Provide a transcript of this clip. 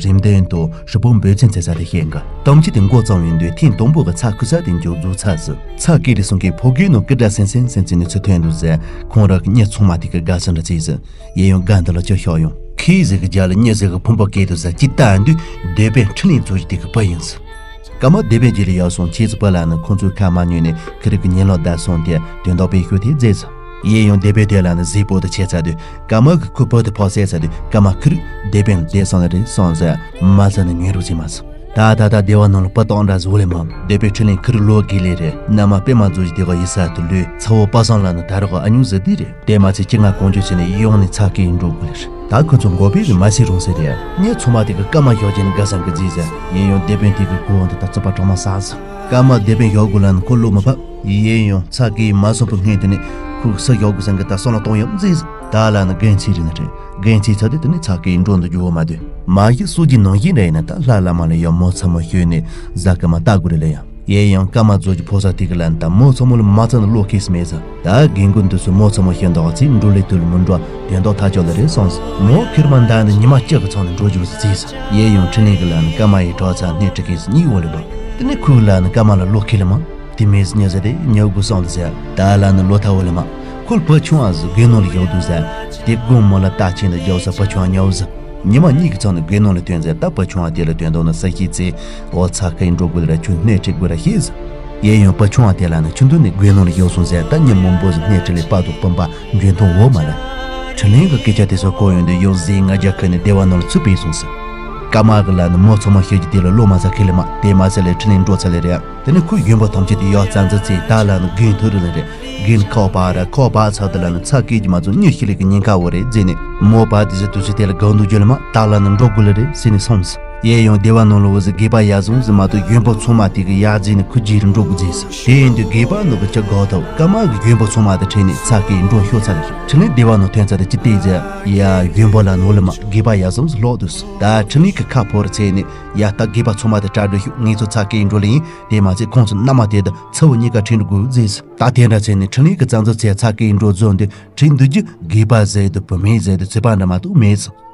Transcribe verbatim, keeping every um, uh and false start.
རིམ་བདུན་དུ་ཧྲིལ་པོ་འབོལ་ཚན་མཛད་ས་དེ་བཤད་འགའ། དམ་ཆོས་དེ་འགོ་བརྩམས་ཡོང་དུས་ཐེངས་དང་པོ་གི་ཚ་ཁུ་ས་དེ་འཇོག་རྫོགས་ཚར་ཟིན། ཚ་སྐྱེས་རེ་སོང་གི་ཕོ་རྒྱས་ནང་སྐུ་དགྲ་སེམས་སེམས་སེམས་ཚེ་ནས་ཚུར་ཐོན་འདུག་ཟེར། ཁོང་རང་གི་མྱི་ཚང་མ་དེ་གི་དགའ་ས་འདྲ་བྱས་ཟིན། གཡས་གཡོན་དགའ་འདི་ལ་ཅི་ཤོག་ཡོང་། ཁོས་ཟིག་གི་རྒྱ་ལ་མྱི་ཟིག་གི་ཕུང་པོ་སྐྱེས་འདུག་ཟེར་ཅི་ལྟ་འདུག་སྡེ་དཔོན་ཁྲི་ལིང་ཚོ་ཞིག་དེ་གི་བུ་ཡིན་ཟིན། ཀརྨ་སྡེ་དཔོན་གྱི་ལ་ཡར་སོང་ཁྱེད་ཚོ་བུ་ལ་ནི་ཁོང་ཚོའི་ཁ་མ་ཉོས་ནས་ཁི་རིག་གི་ཉིན་ལོ་ཟླ་སོང་སྟེ་དོན་དག་སྤེལ་ཤོག་དེ་མཛད་ཟིན། གཡས་གཡོན་སྡེ་དཔོན་དེ་ལ་ནི་གཟིགས་པོ་དེ་བྱས་ཚར་དུས་ཀརྨ་གི་ཁུ་བུ་དེ་ཕོག་བསད་ཚར་དུས་ཀརྨ་ཁི་རིག་སྡེ་དཔོན་བསྡད་སོང་ལ་རེད་སོང་ཟེར་མ་ཟ་ནི་ཉོན་རུ་ཟིན་མ་སོང་། ད་ད་ད་སྡེ་བ་ནང་ལ་སྤུ་སྟོང་འདྲ་བཟོ་ལེ་མ། སྡེ་དཔོན་ཁྲི་ལིང་ཁི་རིག་ལོ་དགེ་ལེ་རེད། མནའ་མ་པད་མ་མཛོ་ཞིག་དེ་ག་ཡིད་ས་དུ་ལུས་ཚ་བོ་པ་སངས་ལ་ནི་ད་རུ་ག་ཨ་ཉུང་ཟེར་དེ་རེད། དེ་མ་ཚད་ཅི་ང་གོང་ཆོད་བྱས་ནས་ཡོང་ནས་ཚ་སྐྱེས་འགྲོ་དགོས་ལེ་རེད། ད་ཁོ་ཚོ་མགོ་པས་ནི་མ་སྲིད་རུང་ཟེར་རེད། ངས་ཚང་མ་དེ་གི་ཀརྨ་ཞོག་ཅན་དགའ་སང་གི་རྫིས་ཟེར། གཡས་གཡོན་སྡེ་དཔོན་དེ་གི་གོ་འོང་དུ་ད་རྩུབ་པ་གྲོག་མ་ཟ་ཟེར། ཀརྨ་སྡེ་དཔོན་ཞོག་དགོས་ལ་ནི་ཁོ་བློ་མི་བབ། གཡས་གཡོན་ཚ་སྐྱེས་མ་སོང་པའི་སྔོན་དུ་ནི་ཁོ་ས་ཞོག་དགོས་སང་གི་ད་སོང་ལ་གཏོང་ཡོང་རྫིས་ཟེར། ད་ལ་ནི་དགེ་མཚན་རེད་ནི་རེད། དགེ་མཚན་ཚ་དེ་དེ་ནི་ཚ་སྐྱེས་འགྲོ་འདུག་རྒྱུ་བོ་མ་འདུག་མ་གཞི་སྲོལ་རྒྱུན་ནང་བཞིན་རེད་ན་ད་ལྷ་བླ་མ་ལ་ཡང་མོ་ཚ་མོ་ཞོན་ནས་ཟ་ཀ་མ་ལྟ་དགོས་རེད་ལ་ཡང་། གཡས་གཡོན་ཀརྨ་མཛོ་གི་ཕོ་གསར་དེ་གི་ལ་ནི་ད་མོ་ཚ་མོ་ལ་མ་ཚ་ནི་བློ་ཁེལ་སི་མེད་ཟེར། ད་རྒན་རྒོན་འདི་ཚོ་མོ་ཚ་མོ་ཞོན་དོག་ཚེ་འགྲོ་ལས་དུ་ལ་མི་འགྲོ་དོན་དག་ཐག་ཆོད་ལ་རེད་སོང་ཟེར། མོ་ཁེར་མ་འདའ་ནི་ཉི་མ་གཅིག་གི་ཚང་ནས་འགྲོ་རྒྱུ་ཟེར་ཟེར། གཡས་གཡོན་ཁྲི་ལིང་གི་ལ་ནི་ཀརྨ་ཡི་གྲོགས་ཚ་སྣེ་ཁྲིད་གི་ཟེར་གཉིས་འོ་ལེ་མ། དེ་ནི་ཁོའི་ལ་ནི་ཀརྨ་ལ་བློ་ཁེལ་ལེ་མ། དེ་མེད་ཟེར་ཉེ་ཟེར་དེ་ཉེ་དགོས་སོང་དུ་ཟེར། ད་ལ་ནི་ལོ་ཐ་འོ་ལེ་མ། ཁོལ་བུ་ཆུང་བ་ཟིག་དགོན་ནང་ལ་ཡོད་དུ་ཟེར། དེ་དགོན་མོ་ལ་ལྟ་ཆེན་དུ་རྒྱོགས་ཟེར་བུ་ཆུང་བ་ཉོ་ཟེར། ཉི་མ་གཉིས་ཀྱི་ཚང་ནས་དགོན་ནང་ལ་ཐོན་ཟེར། ད་བུ་ཆུང་བ་དེ་ལ་དོན་དག་ནི་ས་ཤི་ཚེ་འོ་ཚ་ཁའི་འགྲོ་དགོས་ལ་ཁྱོད་སྣེ་ཁྲིད་དགོས་ར་ཤེས་ཟེར། གཡས་གཡོན་བུ་ཆུང་བ་དེ་ལ་ནི་ཆུ་འདུ་ནས་དགོན་ནང་ལ་ཡོད་སོང་ཟེར། ད་ཉི་མོ་འབོ་ཟེར་སྣེ་ཁྲིད་ལས་དཔའ་དུ་སྤུན་པ་འཇོན་ཐང་འོ་མ་ལ། ཁྲི་ལིང་གི་སྐད་ཆ་དེ་ཚོ་གོ་ཡོང་དུས་ཡོད་ཟེར་ང་རྒྱ་ཁ་ནས་སྡེ་བ་ནང་ལ་ཚུད་པའི་སོང་ཟེར། ཀརྨ་གི་ལ་ནི་མོ་ཚ་མོ་ཤོད་ཀྱི་དེ་ལ་བློ་མ་ཚ་ཁེལ་ལེ་མ། དེ་མ་ཚད་ལས་ཁྲི་ལིང་འགྲོ་ཚ་ལེ་རེད། དེ་ནི་ཁོའི་ཡོན་པོ་ཐམས་ཅད་དེ་ཡོག་ཙམ་ཙམ་ཚེ་ད་ལ་ནི་རྒན་ཐུ་རུ་ལ་རེད། རྒན་ཁོག་པ་ར་ཁོག་པ་ཚ་དུ་ལ་ནི་ཚ་སྐྱེས་ཀྱི་མ་ཚོ་མྱི་ཤི་ལེ་གི་ཉེན་ཁ་འོ་རེད་ཟེར་ནས་མོ་པ་དེ་ཚོ་དུས་ཚོད་དེ་ལ་གང་དུ་འཇོལ་མ་ད་ལ་ནི་འགྲོ་དགོས་ལེ་རེད་ཟེར་ནས་སོང་ཟེར། གཡས་གཡོན་སྡེ་བ་ནང་ལ་འོ་ཟེར་དགེ་བ་ཡར་སོང་ཟེར་མ་གཏོགས་ཡོན་པོ་ཚང་མ་དེ་གི་ཡར་རྫིས་ནས་ཁུ་རྗེས་རུ་འགྲོ་དགོས་ཟེར་ཟེར། དེ་ཡིན་དུས་དགེ་བ་ནོ་གི་ཅི་དགའ་ཐོབ་ཀརྨ་གི་ཡོན་པོ་ཚང་མ་དེ་ཁྲིད་ནས་ཚ་སྐྱེས་འགྲོ་ཤོག་ཚ་ལེ་ཤོག་ཁྲི་ལིང་སྡེ་བ་ནང་ཐོན་ཚ་དེ་ཅི་བལྟས་ཟེར། ཡ་ཡོན་པོ་ལ་ནོ་ལེ་མ་དགེ་བ་ཡར་སོང་ཟེར་ལོག་འདུག་ཟེར། ད་ཁྲི་ལིང་གི་ཁ་ཕོར་ཚེ་ནས་ཡ་ད་དགེ་བ་ཚང་མ་དེ་གྲ་སྒྲིག་ཤོག་ངེད་ཚོ་ཚ་སྐྱེས་འགྲོ་ལེ་ཡིན། དེ་མ་ཚད་ཁོང་ཚོ་མནའ་མ་དེ་དང་ཚ་བོ་གཉིས་ཀ་ཁྲིད་འགྲོ་དགོས་ཟེར། ད་དེ་འདྲ་ཚེ་ནས་ཁྲི་ལིང་གི་གཙང་ཚོ་ཚེ་ཚ་སྐྱེས་འགྲོ་རྫོགས་འདི་ཁྲིད་འདུག་རྒྱུ་དགེ་བ་ཟེར་དུ་བུད་མེད་ཟེར་དུ་ཚེ་པ་འདྲ་མ་གཏོགས་མེད་ཟེར།